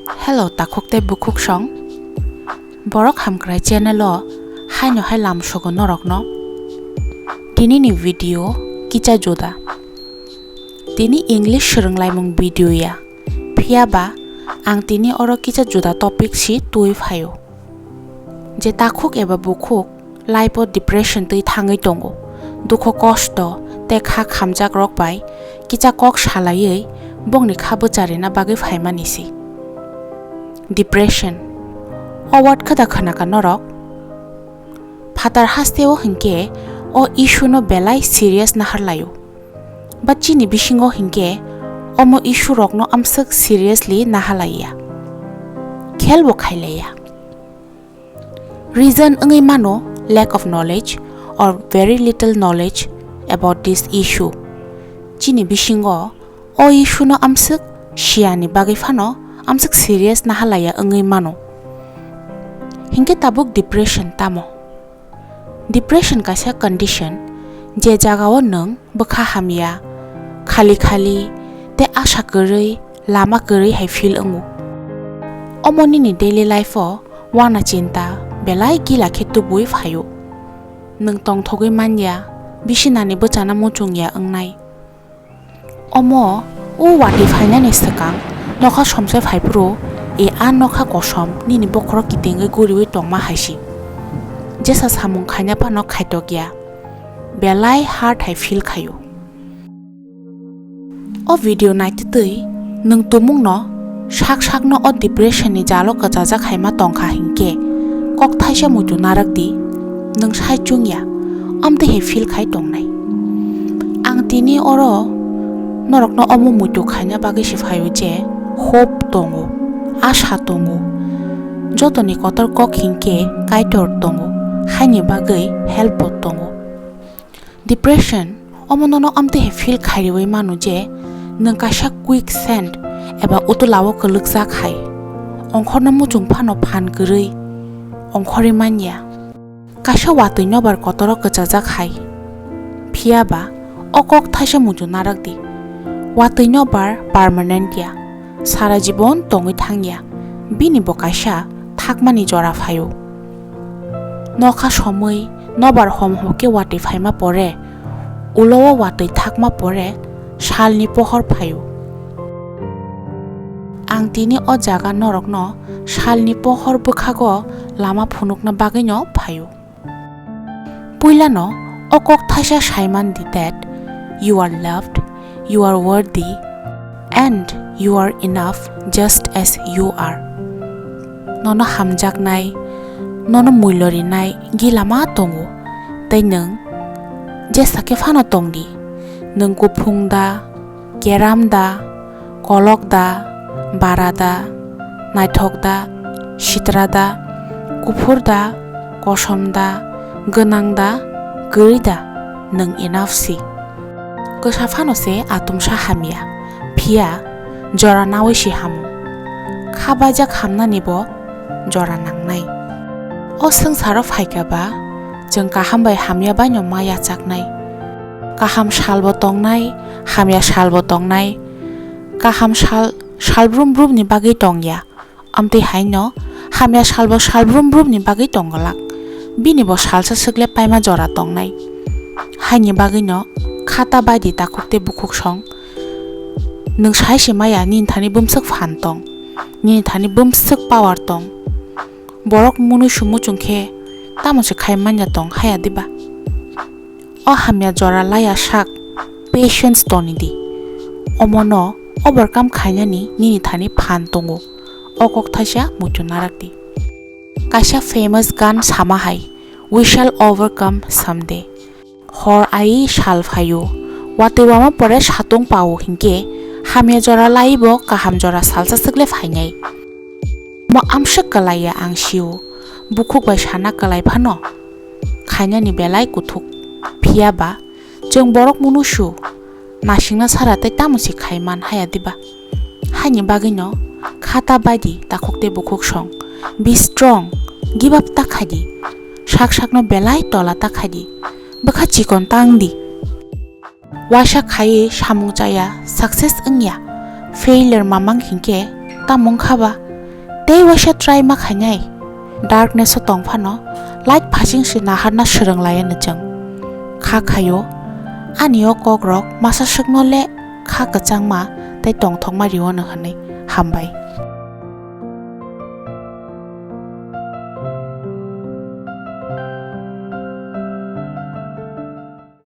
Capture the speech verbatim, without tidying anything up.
Hello, takhuk tei bukhuk song. Borok Hamkrai channel o haino hai lamsogo norokno. Tini ni video kicha juda. Tini English swrwnglaimung video ya. Phiya ba ang tini oro kicha juda topic si twi phaio. Je takhuk eba bukhuk life o depression twi thangwi tongo, dukho kosto tei kha khamjak rok bai kicha kok salaiwi bongni kha bwcharina bagwi phaimani si. Depression o word khe da khwnaka norok? Phatar hasteo hinkhe o issue no belai serious naharlaio. But chini bisingo hinkhe omo issue rokno amswk seriously nahalaiya, khelbo khailaiya. Reason wngwi mano lack of knowledge or very little knowledge about this issue. Chini bisingo o issue no amswk siyani bagwi phano amswk serious nahalaiya wngwi mano. Hinkhe tabuk depression tamo? Depression kaisa condition, je jagao nwng bwkha hamya, khali khali tei asa kwrwi, lama kwrwi hai feel wngo. Omo nini daily life o wana chinta belai gila khe tubui phaio. Nwng tongthogwi manya, bisinani bwchana muchungya wngnai. Omo o watwi phainani swkang nokha somse phaiphuru, e a nokha kosom nini bokhorok kitingwi guriwi tongma hai si. Jesa samung khaina phano khaitokya, belai hard hai feel khaio. O video naitwtwi nwng tumungno sak sakno o depression ni jalo kwchajak hai ma tongkha hinkhe kok thaisa muitu narak di, nwng sai chwngya, amtwi hai feel khai tongnai. Ang tini oro norokno omo muitu khaina bagwi se phaio je hope tongo, asha tongo, jotoni kotor kok hinkhe Kaitor tongo, haini bagwi help bo tongo. Depression omo nono amtwi hai feel khairiwi mano je nwng kaisa quicksand eba utulao kwlwkjak hai. Ongkhorna muchung phano phan kwrwi ongkhorwi manya. Kaisa watwi nobar kotoro kwchajak hai. Phiya ba o kok thaisa muitu narak di. Watwi nobar permanent ya. Sara jibon tongwi thangya, bini bo kaisa thakmani jora phaio. Nokha somwi nobar hom hom khe watwi phaima pore, ulo o watwi thakma pore salni pohor phaio. Ang tini o jaga norokno salni pohor bwkhago lama phunukna bagwino phaio. Puilano o kok thaisa saiman di that you are loved, you are worthy, and you are enough just as you are. Nono hamjaknai, nono muilo rinai gila ma tongo, tei nwng jesa khe phano tong di. Nwng kuphung da, keram da, kolok da, bara da, naithok da, sitra da, kuphur da, kosom da, gwnang da, kwrwi da, nwng enough si. Kwsa phano se atumsa hamya, phiya jora naui si hamo. Kha baijak hamnani bo jora nangnai. O swngcharo phaikha ba, chwng kaham bai hamya baino ma yachaknai. Kaham salbo tongnai, hamya salbo tongnai. Kaham sal, sal brum brumni bagwi tongya. Amtwi haino hamya salbo sal brum brumni bagwi tongglak. Bini bo salsa swkle paima jora tongnai. Haini bagwino khata baidi takhuk tei bukhuk song. Nwng sai se maya nini thani bumswk phan tong, nini thani bumswk power tong. Borok mwnwi sumwi chwng khe tamo se khai manya tong haya diba? O hamya jora laya sak, patience toni di. Omono overcome khainani nini thani phan tongo. O kok thaisa muitu narak di. Kaisa famous gan sama hai, "We shall overcome someday." Hor ai sal phaio, watwi wama pore satung pao hinkhe hamya jora laibo kaham jora salsa swkle phainai. Mo amswk kwlaiya ang sio, bukhuk bai sana kwlai phano khainani belai kuthuk. Phiya ba chwng borok mwnwi su, nasingna sara tei tamo se khai man haya diba? Haini bagwino khata baidi takhuk tei bukhuk song. Be strong, give up ta khai di. Sak sakno belai tola ta khai di. Bwkha chikon tang di. Waisa khaiwi samung chaya, success wngya, failure mamang hinkhe tamo wngkha ba? Tei waisa try ma khainai. Darkness o tong phano light phasing si naharna swrwng lai anw chwng. Kha khaio, ani o kok rok masa swkno le kha kwchangma tei tongthokma rio anw hwnwi. Hambai.